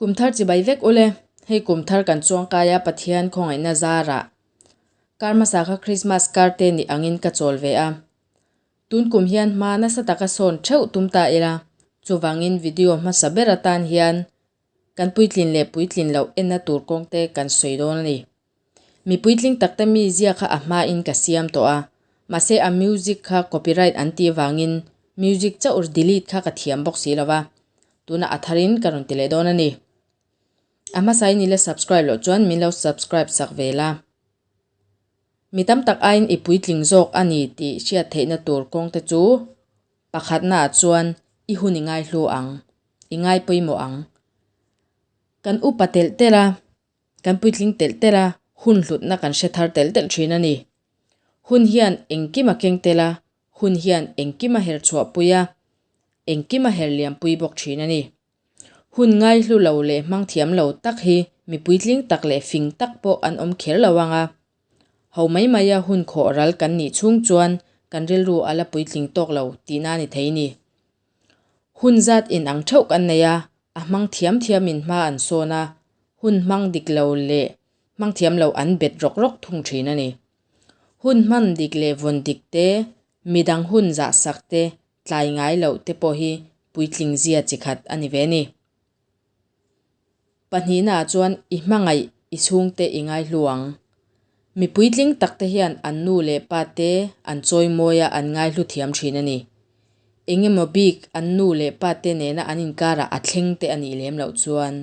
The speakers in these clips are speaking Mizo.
Kum thar chibai vek ule, hei kum thar kan chuangkai a Pathian khawngaihna zarah. Kar hmasa kha Christmas kar te ni angin ka chawl ve a. Tun kum hian hma nasa taka sawn theuh tum ta ila, chuvangin video hmasa ber atan hian kan puitlin leh puitlin loh enna tur kawng te kan sawi dawn a ni. Mi puitling tak te mi zia kha a hmain ka siam tawh a, mahse a music kha copyright an tih avangin music chauh delete kha ka thiam bawk si lo va, tunah a tharin ka rawn ti leh dawn a ni. A hmasain i la subscribe loh chuan min lo subscribe sak ve la. Mi tam tak aiin i puitling zawk a ni tih hriat theihna tur kawng te chu pakhatnaah chuan i hun i ngaihlu ang, i ngaipawimawh ang. Kan upa telh telh a. Kan puitling telh telh a, hun hlutna kan hre thar telh telh thin a ni. Hun hian engkim a keng tel a, hun hian engkim a her chhuahpui a, engkim a her liampui bawk thin a ni. Hun ngaihlu lo leh hmang thiam lo tak hi mi puitling tak leh fing tak pawh an awm kher lo ang a. Ho mai maia hun khawh ral kan nih chhung chuan kan rilru a la puitling tawk lo tihna a ni thei ni. Hun zat in ang theuh kan nei a, a hmang thiam thiamin hma an sawn a, hun hmang dik lo leh hmang thiam lo an bet rawk rawk thung thin a ni. Hun hman dik leh vawn dik te, midang hun zah sak te, tlai ngai loh te pawh hi puitling zia chi khat a ni ve ni. Pahnihnaah chuan i hmangaih i chhungte i ngaihlu ang. Mi puitling takte hian an nu leh pa te an chawi mawi a an ngaihlu thiam thin a ni. Engemaw bik an nu leh pa te nena an inkarah a thleng te a nih lem loh chuan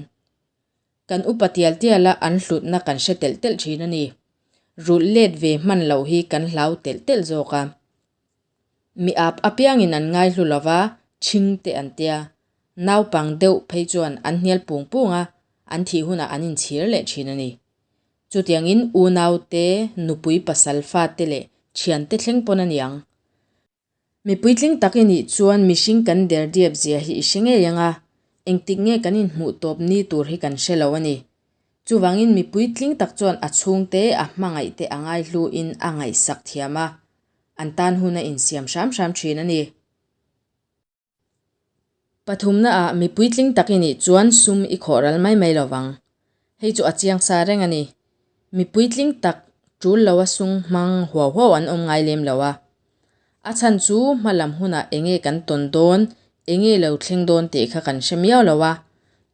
kan upa tial tial a an hlutna kan hre telh telh thin a ni. Rulh let ve hman loh hi kan hlau telh telh zawk a. Mi ap apiangin an ngaihlu lo va, chhing te an tia. Naupang deuh phei chuan an hnial pung pung a, an thih hunah an inchhir leh thin a ni. Chutiangin unau te, nupui pasal fate leh thiante thleng pawn a ni ang. Mi puitling tak i nih chuan mihring kan der diap zia hi i hre ngei ang a, engtik nge kan inhmuh tawp ni tur hi kan hre lo a ni. Chuvangin mi puitling tak chuan a chhungte, a hmangaihte a ngaihluin a ngaihsak thiam a, an tan hun a insiam hram hram thin a ni. Pathumnaah mi puitling tak i nih chuan sum i khawh ral mai mai lo vang. Hei chu a chiang sa reng a ni. Mi puitling tak tul loa sung hmang huau huau an awm ngai lem lo a. A chhan chu hma lam hunah enge kan tawn dawn, enge lo thleng dawn tih kha kan hre miau lo a.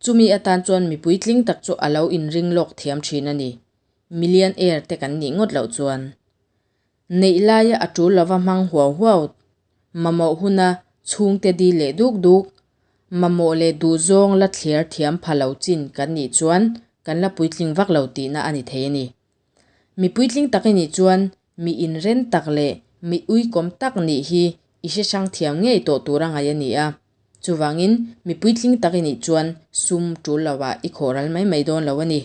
Chumi atan chuan mi puitling tak chu a lo inring lawk thiam thin a ni. Millionaire te kan nih ngawt loh chuan. Neih laia a tul lova hmang huau huau, mamawh huna chhungte dil leh duk duk, mamawh leh duhzawng la thler thiam pha lo chin kan nih chuan kan la puitling vak lo tihna a ni thei a ni. Mi puitling tak i nih chuan mi inren tak leh mi uikawm tak nih hi i hre hrang thiam ngei tawh tur a ngaih a ni a. Chuvangin mi puitling tak i nih chuan sum tul lovah i khawh ral mai mai dawn lo a ni.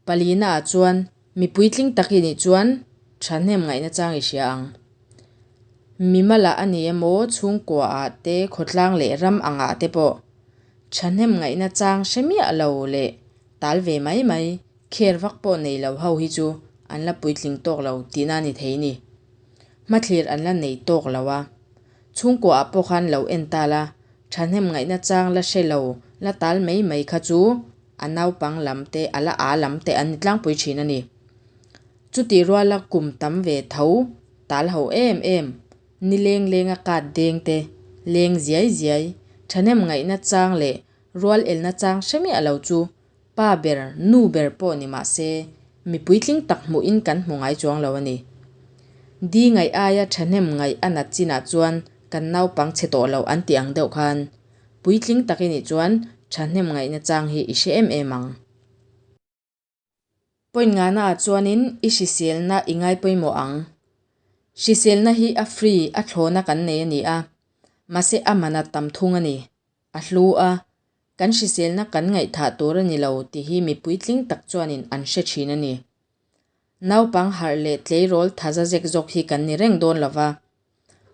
Palina ah chuan mi puitling tak i nih chuan thahnem ngaihna chang i hria ang. Mimalah a ni emaw chhungkua ah te khawtlang leh ram angah te pawh thahnem ngaihna chang hre miah lo leh tal ve mai mai kher vak pawh nei lo ho hi chu an la puitling tawk lo tihna a ni thei ni. Hmathlir an la nei tawk lo a. Chhungkua ah pawh khan lo en ta la thahnem ngaihna chang la hre lo la tal mai mai kha chu a naupang lam te, a la aa lam te an ni tlangpui thin a ni. Chutih ruala kum tam ve tho, tal ho em em, ni leng lenga kat deng te, leng ziai ziai, thahnem ngaihna chang leh rual elna chang hre miah lo chu pa ber, nu ber pawh ni mah se, mi puitling tak hmuhin kan hmu ngai chuang lo a ni. Di ngaih aia thahnem ngaih a nat chinah chuan kan naupang chhe tawh lo an tih ang deuh khan Puitling tak i nih chuan thahnem ngaihna chang hi i hre em em ang. Point ngana ah chuanin i hriselna i ngai pawimawh ang. Hriselna hi a free, a thlawna kan nei a ni a, mahse a man a tam thung a ni. A hlu a, kan hriselna kan ngaihthah tur a ni lo tih hi mi puitling tak chuanin an hre thin a ni. Naupang harh leh tleirawl thaza zek zawk hi kan ni reng dawn lova,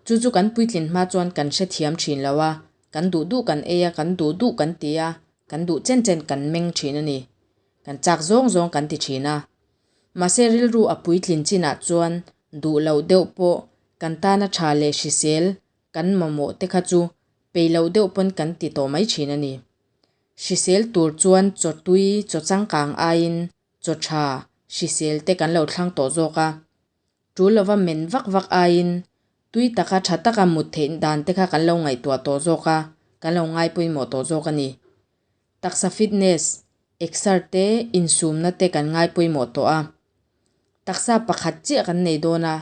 Chu chu kan puitlin hma chuan kan hrethiam thin lo a, kan duh duh kan ei a, kan duh duh kan ti a, kan duh chen chen kan meng thin a ni. Kan chak zawng zawng kan ti thin a. Mahse rilru a puitlin chinah chuan duh loh deuh pawh kan tana tha leh hrisel kan mamawh te kha chu peih loh deuh pawn kan ti tawh mai thin a ni. Hrisel tur chuan chaw tui, chaw changkang aiin chaw tha, hrisel te kan lo thlang tawh zawk a. Tul lova men vak vak aiin tui taka tha taka mut theih dan te kha kan lo ngaihtuah tawh zawk a, kan lo ngai pawimawh tawh zawk a ni. Taksa fitness, exer te, insumna te kan ngai pawimawh tawh a. Taksa pakhat chiah kan nei dawn a,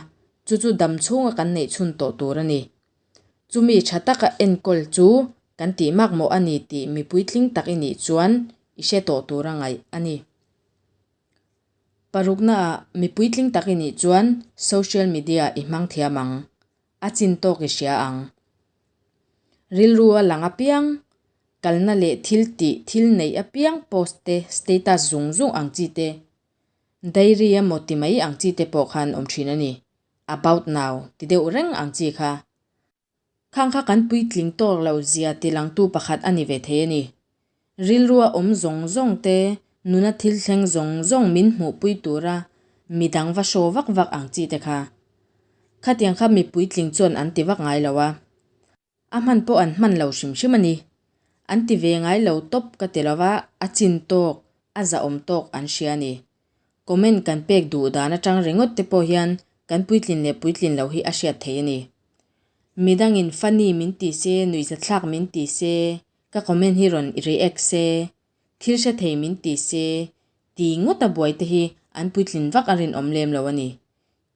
chu chu dam chhunga kan neih chhun tawh tur a ni. Chumi tha taka enkawl chu kan tih makmawh a ni tih mi puitling tak i nih chuan i hre tawh tur a ngaih a ni. Paruknaah mi puitling tak i nih chuan social media i hmang thiam ang, a chin tawk i hria ang. Rilru a lang apiang, kalna leh thil tih thil neih apiang post te, status zung zung ang chi te, diary emaw ti mai ang chi te pawh khan awm thin a ni. About now ti deuh reng ang chi kha. Khang kha kan puitling tawk lo zia ti langtu pakhat a ni ve thei a ni. Rilrua awm zawng zawng te, nuna thil thleng zawng zawng min hmuhpui tura midang va show vak vak ang chi te kha. Khatiang kha mi puitling chuan an ti vak ngai lo a. A hman pawh an hman lo hrim hrim a ni. An ti ve ngai lo tawp ka ti lo va, a chin tawk, a zahawm tawk an hria a ni. Comment kan pek duh dan atang ringawt te pawh hian kan puitlin leh puitlin loh hi a hriat theih a ni. Midangin funny min ti se, nuihzathlak min ti se, ka comment hi rawn react se, thil hre thei min ti se, ti ngawta buai te hi an puitlin vak a rinawm lem lo a ni.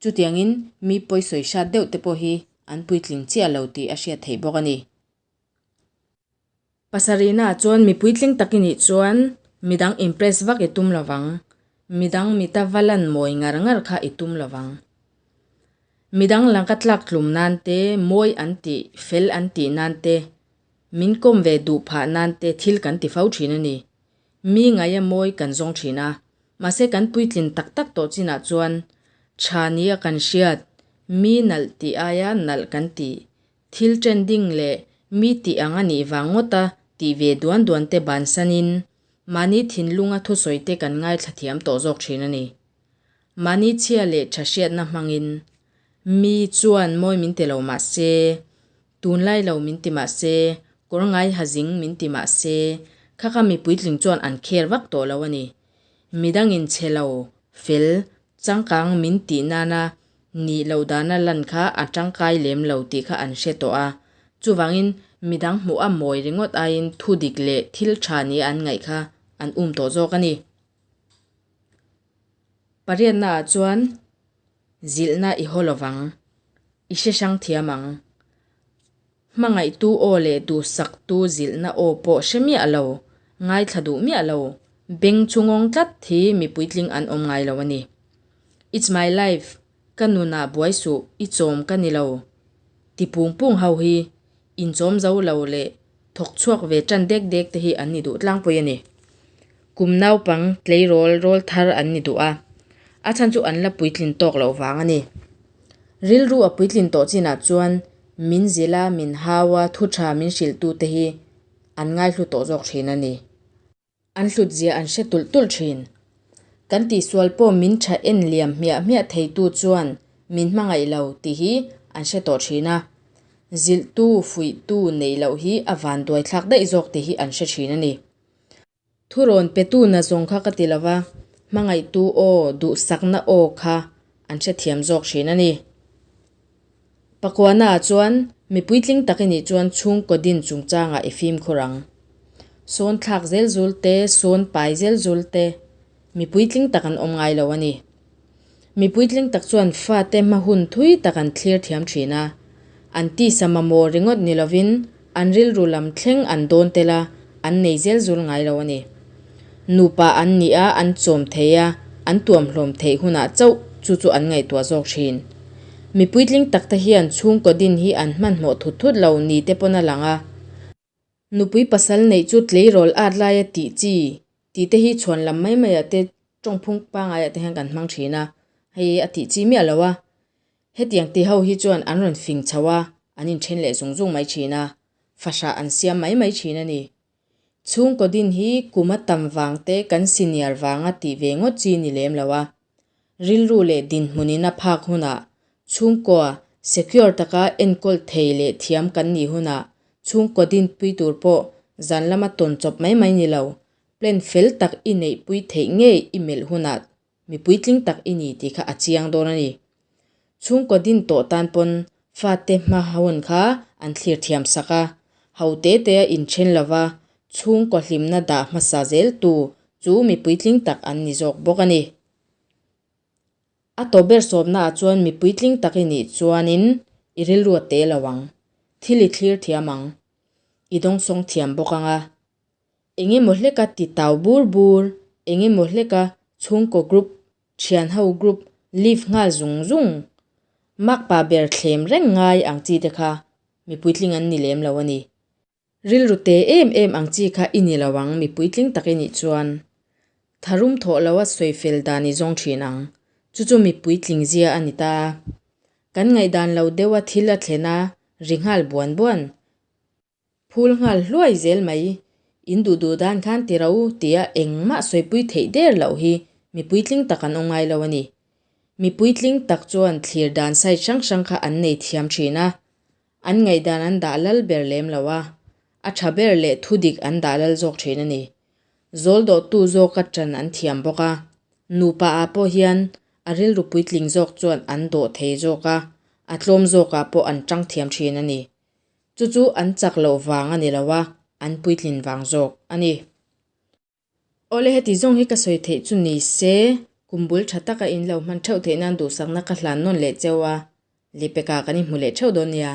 Chutiangin mi pawisawi hrat deuh te pawh hi an puitling chiah lo tih a hriat theih bawk a ni. Pasarihnaah chuan mi puitling tak i nih chuan midang impress vak i tum lovang, midang mita va lan mawi ngar ngar kha i tum lovang. Midang laka tlak tlum nan te, mawi an tih, fel an tih nan te, min kawm ve duh phah nan te thil kan ti fo thin a ni. Mi ngaia mawi kan zawng thin a, mahse kan puitlin tak tak tawh chinah chuan tha nia kan hriat, mi nalh tih aia nalh kan tih Thil trending leh mi tih ang a nih vang ngawta tih ve duan duan te bansanin mahni thinlunga thusawi te kan ngaithla thiam tawh zawk thin a ni. Mahni chhia leh tha hriatna hmangin mi chuan mawi min ti lo mah se, tunlai lo min ti mah se, kawr ngai ha zing min ti mah se, kha kha mi puitling chuan an care vak tawh lo a ni. Midangin chhe lo, fel, changkang min tih nana Nih loh dana lan kha a tangkai lem lo tih kha an hre tawh a. Chuvangin midang hmuh a mawi ringawt aiin thu dik leh thil tha nia an ngaih kha an um tawh zawk a ni. Pariatnaah chuan zilhna i haw lovang, i hre hrang thiam ang. Hmangaihtu aw leh duhsaktu zilhna aw pawh hre miah lo, ngaithla duh miah lo, beng chu ngawng tlat hi mi puitling an awm ngai lo a ni. It's my life, ka nunah buai suh, i chawm ka ni lo ti pung pung ho hi inchawm zo lo leh thawk chhuak ve tan dek dek te hi an ni duh tlangpui a ni. Kum naupang tleirawl rawl thar an ni duh a, a chhan chu an la puitlin tawk loh vang a ni. Rilru a puitlin tawh chinah chuan min zilh a, min hau a, thu tha min hrilhtute hi an ngaihlu tawh zawk thin a ni. An hlutzia an hre tulh tulh thin. Kan tihsual pawh min tha en liam hmiah hmiah theitu chuan min hmangaih lo tih hi an hre tawh thin a. Zilhtu, fuihtu neih loh hi a vanduaithlak daih zawk tih hi an hre thin a ni. Thurawn petu na zawng kha ka ti lo va, hmangaihtu aw, duhsakna aw kha an hrethiam zawk thin a ni. Pakuanaah chuan mi puitling tak i nih chuan chhungkaw din chungchangah i fimkhur ang. Sawn thlak zel zul te, sawn pai zel zul te, mi puitling tak an awm ngai lo a ni. Mi puitling tak chuan fate hma hun thui tak an thlir thiam thin a, an tisa mamawh ringawt ni lovin an rilru lam thleng an dawn tel a, an nei zel zul ngai lo a ni. Nupa an nih a, an chawm thei a, an tuamhlawm theih hunah chauh chu chu an ngaihtuah zawk thin. Mi puitling takte hian chhungkaw din hi an hmanhmawh thut thut lo ni te pawn a lang a. Nupui pasal neih chu tleirawl at laia tih chi tih te hi chhuan lam mai maiah te tawngphung pangaiah te hian kan hmang thin a, hei a tih chi miah lo a. Hetiang ti ho hi chuan an rawn fing chho a, an inthen leh zung zung mai thin a, fahrah an siam mai mai thin a ni. Chhungkaw din hi kum a tam vang te kan senior vanga tih ve ngawt chi ni lem lo a. Rilru leh dinhmunin a phak hunah chhungkaw secure taka enkawl thei leh thiam kan nih hunah chhungkaw dinpui tur pawh Zan lama tawn chawp mai mai ni lo, plan fel tak i neihpui theih ngei i melh hunah mi puitling tak i ni tih kha a chiang dawn a ni. Chhungkaw din tawh tan pawn fate hma hun kha an thlir thiam sak a, ho te te a inthen lova chhungkaw hlimna dah hmasa zel tu chu mi puitling tak an ni zawk bawk a ni. A tawp ber sawmnaah chuan mi puitling tak i nih chuanin i rilru a te lo ang, thil i thlir thiam ang, i dawngsawng thiam bawk ang a. Eng emaw hleka ti tau bur bur, eng emaw hleka chhungkaw group, thianho group leave nghal zung zung, makpa ber thlem reng ngai ang chi te kha mi puitling an ni lem lo a ni. Rilru te em em ang chi kha i ni lo ang mi puitling tak i nih chuan. Tharum thawh lo a sawi fel dan i zawng thin ang. Chu chu mi puitling zia a ni ta. Kan ngaihdan lo deuh a thil a thlen a, ri nghal buan buan. Phul nghal hluai zel mai. In duh duh dan khan ti ro tia engmah sawipui theih der loh hi mi puitling tak an awm ngai lo a ni. Mi puitling tak chuan thlir dan side hrang hrang kha an nei thiam thin a. An ngaihdan an dah lal ber lem lo a, a tha ber leh thu dik an dah lal zawk thin a ni. Zawl dawhtu zawka tan an thiam bawk a, nupa ah pawh hian a rilru puitling zawk chuan an dawh thei zawk a, a tlawm zawkah pawh an tang thiam thin a ni. Chu chu an chak loh vang a ni lo a, an puitlin vang zawk a ni. Awle heti zawng hi ka sawi theih chu ni se, kum bul tha taka in lo hman theuh theih nan duhsakna ka hlan nawn leh cheu a, lehpekah kan inhmu leh theuh dawn nia.